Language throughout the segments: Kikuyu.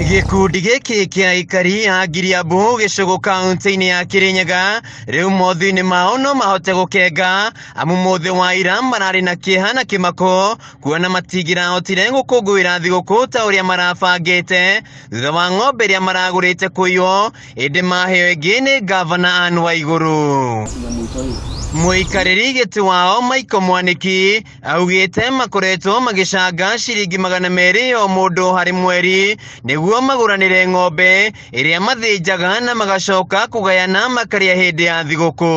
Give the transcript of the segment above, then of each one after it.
Gĩkundi gĩkĩ kĩa aikari a Ngiriambu gĩcũgũ kaunti-inĩ ya Kĩrĩnyaga rĩu mothiũ-inĩ mao no mahote gũkenga amu mũthĩ wa ira mararĩ na kĩeha na kĩmako kuona matingĩrahotire gũkũngũĩra thigũkũ ta ũrĩa marabangĩte thutha wa ng'ombe ĩrĩa maragũrĩte kũiywo ĩndĩ maheo ĩngĩ nĩ ngavana Anne Waigũrũ. Mũikarĩri gĩtĩ wao Michael Mwanĩki augĩte makoretwo magĩcanga ciringi 200 o mũndũ harĩ mweri nĩguo magũranĩre ng'ombe ĩrĩa mathĩnjaga na magacoka kũgayana makarĩa hĩndĩ ya thigũkũ.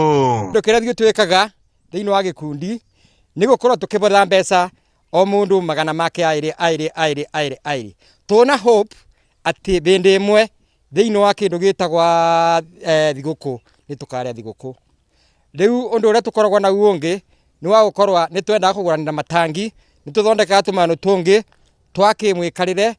Kĩndũ kĩrĩa ithuĩ twĩkaga thĩinĩ wa gĩkundi nĩ gũkorwo tũkĩbũra mbeca o mũndũ magana make aĩrĩ aĩrĩ aĩrĩ aĩrĩ aĩrĩ. Tũna hope atĩ hĩndĩ ĩmwe thĩinĩ wa kĩndũ gĩtagwa thigũkũ nĩ tũkarĩa thigũkũ. Rĩu ũndũ ũrĩa tũkoragwo naguo ũngĩ nĩ wa gũkorwo nĩ twendaga kũgũranĩra matangi, nĩ tũthondekaga tũmanũ tũngĩ twa kĩmwĩkarĩre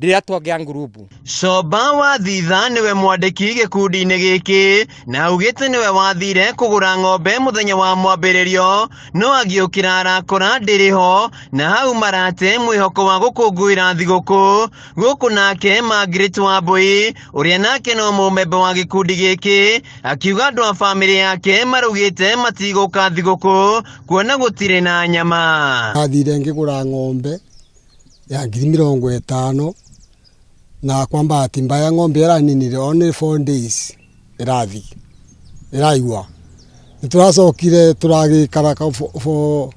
rĩrĩa twagĩa ngurubu. Comba wa Thitha nĩwe mwandĩki gĩkundi-inĩ gĩkĩ na augĩte nĩwe wathire kũgũra ng'ombe mũthenya wa mwambĩrĩrio no agĩũkĩra arakora ndĩrĩ ho na hau marate mwĩhoko wa gũkũngũĩra thigũkũ. Gũkũ nake Margaret Wambui ũrĩa nake no mũmemba wa gĩkundi gĩkĩ akiuga andũ a bamĩrĩ yake maraugĩte matigũka thigũkũ kuona gũtirĩ na nyama. Athire ngĩgũra ng'ombe ya 50,000 na kwa bahati mbaya ng'ombe ĩraninire only 4 days ĩrathi ĩraigua. Nĩtũracokire tũragĩikara for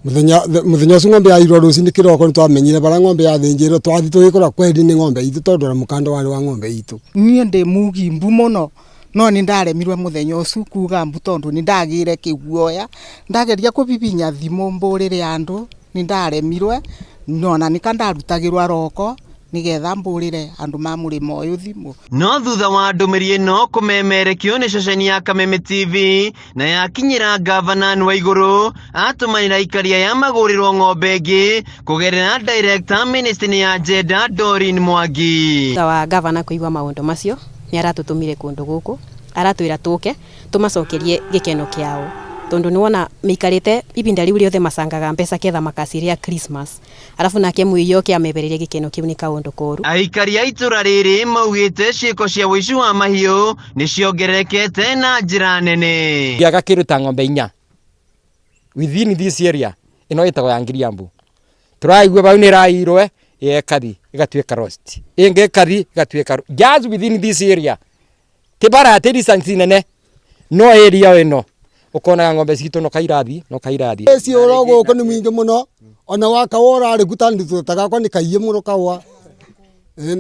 mũthenya mũthenya ũcio ng'ombe yairwo rũcinĩ kĩroko nĩtwamenyire barĩa ng'ombe yathĩnjĩrwo twathi tũgĩkora kweri nĩ ng'ombe itũ tondũ ona mũkanda warĩ wa ng'ombe itũ. Niĩ ndĩ mugi mbu mũno no nĩ ndaremirwe mũthenya ũcio kuga mbu tondũ nĩ ndagĩire kĩguoya ndageria kũbibinya thimũ mbũrĩre andũ nĩ ndaremirwe nona nĩka ndarutagĩrwa roko nĩgetha mbũrĩre andũ ma mũrĩmo ũyũ thimũ. No thutha wa ndũmĩrĩri ĩno kũmemerekio nĩ ceceni ya Kameme TV na yakinyĩra ngavana Anne Waigũrũ atũmanĩra aikari aya magũrĩrwo ng'ombe ĩngĩ kũgerera director ministry ya gender Doreen Mwangi. Thutha wa gavana kũigua maũndũ macio nĩ aratũtũmire kũndũ gũkũ aratwĩra tũke tũmacokerie gĩkeno kĩao tondũ nĩwona mĩikarĩte ibinda rĩu rĩothe macangaga mbeca ketha makaciria Christmas arabu nake mũiyo oke amebererie gĩkeno kĩu nĩ kaũndũ koru. Aikari a itũra rĩrĩ maugĩte ciĩko cia ũici wa mahiũ nĩ ciongererekete na njĩra nene. Ngĩaga kĩndũ ta ng'ombe inya within this area ĩno ĩtagwo ya Ngiriambu tũraigua bau nĩ ĩrairwe ĩkathi ĩgatuĩka lost ĩngĩ ĩkathi ĩgatuĩka just within this area ti bara ti distance nene no area ĩno ũkonaga ng'ombe citũ no kairathi no kairathi. Eci ũro gũkũ nĩ mwingĩ mũno ona wa kawa ũrarĩ kuta tagakwa nĩ kaiye mũno kawa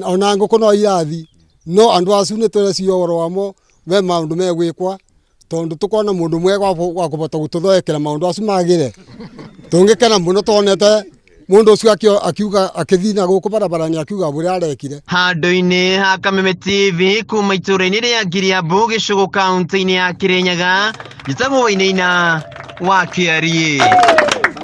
ona ngũkũ no irathi no andũ acu nĩ tũrecio ũhoro wamo me maũndũ megwĩkwa tondũ tũkona mũndũ mwega wa kũbota gũtũthondekera maũndũ acu magĩre tũngĩkena mũno tuonete mũndũ ũcio akiuga akĩthiĩ na gũkũ barabara-inĩ akiuga ũrĩa arekire. Handũ-inĩ ha Kameme TV kuma itũũra-inĩ rĩa Ngiriambu gĩcũgũ kaunti-inĩ ya Kĩrĩnyaga njĩtagwo Wainaina wa Kĩariĩ.